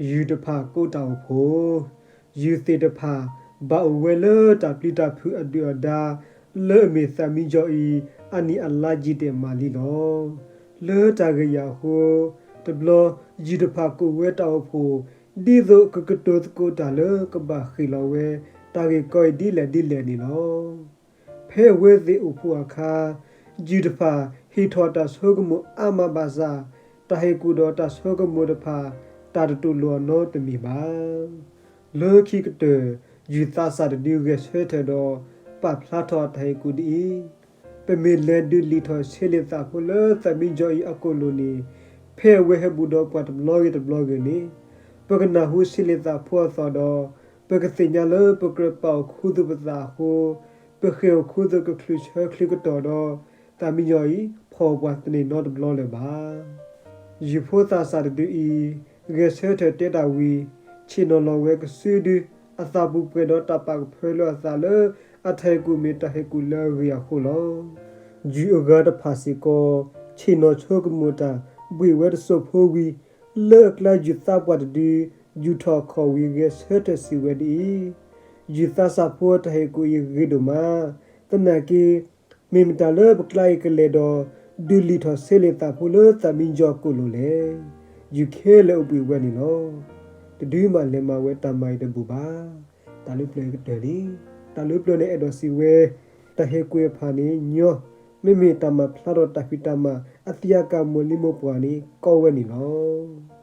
ယုၢ်တဖၣ်ကိးတၢ်အိၣ်ဖှိၣ်, ယုၢ်သ့ၣ်တဖၣ် ဘၣ်အိၣ်ဝဲလၢတၢ်ပျံၤတၢ်ဖုးအဒုၣ်အဒါ လၢအမ့ၢ်သးမံယီၤအံၤ အနံၣ်အလါယံာ်ဒဲးမးလံလီၤ. လၢတၢ်ဂ့ၢ်အံၤအဃိ, တဘျီ ယုၢ်တဖၣ်ကိးဝဲတၢ်အိၣ်ဖှိၣ် ဒ်သိးကကတိၤသကိးတၢ်လၢကဘၣ်ဃ့ၢ်လီၤဝဲ တၢ်ဂ့ၢ်ကီအံၤဒ်လဲၣ်ဒ်လဲၣ်န့ၣ်လီၤ. ဖဲအဝဲသ့ၣ်အိၣ်ဖှိၣ်အခါ, ယုၢ်တဖၣ်ဟ့ၣ်ထီၣ်တၢ်ဆိကမိၣ်အါမးဘၣ်ဆၣ်, တၢ်ဟ့ၣ်ကူၣ်ဒီးတၢ်ဆိကမိၣ်တဖၣ် တၢ်တတူၢ်လိာ်အီၤနီတမံၤဘၣ်. လၢခံကတၢၢ်, ယုၢ်သးစၢ်တဒုဂဲၤဆၢထၢၣ်ဒီး ပာ်ဖျါထီၣ်တၢ်ဟ့ၣ်ကူၣ်ဒ်အံၤ, ပမ့ၢ်လဲၤဒုးလံာ်ထီၣ်ဆ့လ့ၣ်သးဖိလၢသးမံယီၤအံၤအကိာ်လိၤန့ၣ်, ဖဲအဝဲဟဲဘူးဒီးပှၤတဘျီဂ့ၤတဘျီဂ့ၤန့ၣ်, ပကနၢ်ဟူဆ့လ့ၣ်သးဖိအသီဒီး ပကသ့ၣ်ညါလၢပကြၢးပာ်အီၤခူသူၣ်ပသးအဃိ, ပဃ့ၢ်အီၤခူသူၣ်ကချုးဆၢချုးကတီၢ်ဒီး သးမံယီၤအံၤ ဖီၣ်ပှၤသန့ၤနီတဘျီလၢၤဘၣ်. ယုၢ်ဖိသးစၢ်တဒုအံၤ ဂဲၤဆၢထၢၣ်တဲတၢ်ဝံၤ, ဆ့ၣ်နီၤလီၤဝဲကစုဒု, အသးပူၤပှဲၤဒီးတၢ်ပာ်ကဖၢလၢအသးလၢ အတၢ်ဟ့ၣ်ကူၣ်မ့ၢ်တၢ်ဟ့ၣ်ကူၣ်လၢအဂ့ၤအဃိလီၤ. ယုၢ်အဂၤတဖၣ်စ့ၢ်ကီး ဆ့ၣ်နီၤဆိကမိၣ်တၢ် ဘှံးဝဲတစိၢ်ဖိဝံၤ, လၢအကျါယုၢ်သးပှၢ်တဒု ယူာ်ထီၣ်အခီၣ်ဝံၤ ဂဲၤဆၢထၢၣ်စံးဝဲဒ်အံၤ, ယုၢ်သးစၢ်ဖိတၢ်ဟ့ၣ်ကူၣ်အံၤဂ့ၤဒိၣ်မး, သနာ်က့ မ့ၢ်မတၤလၢပကျါအံၤကလဲၤဒီး ဒုးလံာ်ထီၣ်ဆ့လ့ၣ်သးဖိလၢသးမံယီၤကိာ်လိၤလဲၣ်. ယုၢ်ခဲလၢာ်အိၣ်ဘှံးဝဲန့ၣ်လီၤ. တဒုမးလဲၤမၤဝဲတၢ်မၤအံၤတဘူၣ်ဘၣ်. တၢ်လၢပျၢၤကတၢၢ်န့ၣ်, တၢ်လၢပျၢၤန့ၣ်အဲၣ်ဒိးစံးဝဲ, တၢ်ဟ့ၣ်ကူၣ်အဖၣ်န့ၣ်ညီ, မ့မ့ၢ်တၢ်မၤဖျါထီၣ်တၢ်ဖံးတၢ်မၤ အသံအကာ်မိၢ်လံၤမိၢ်ပှၢ်န့ၣ် ကီဝဲန့ၣ်လီၤ.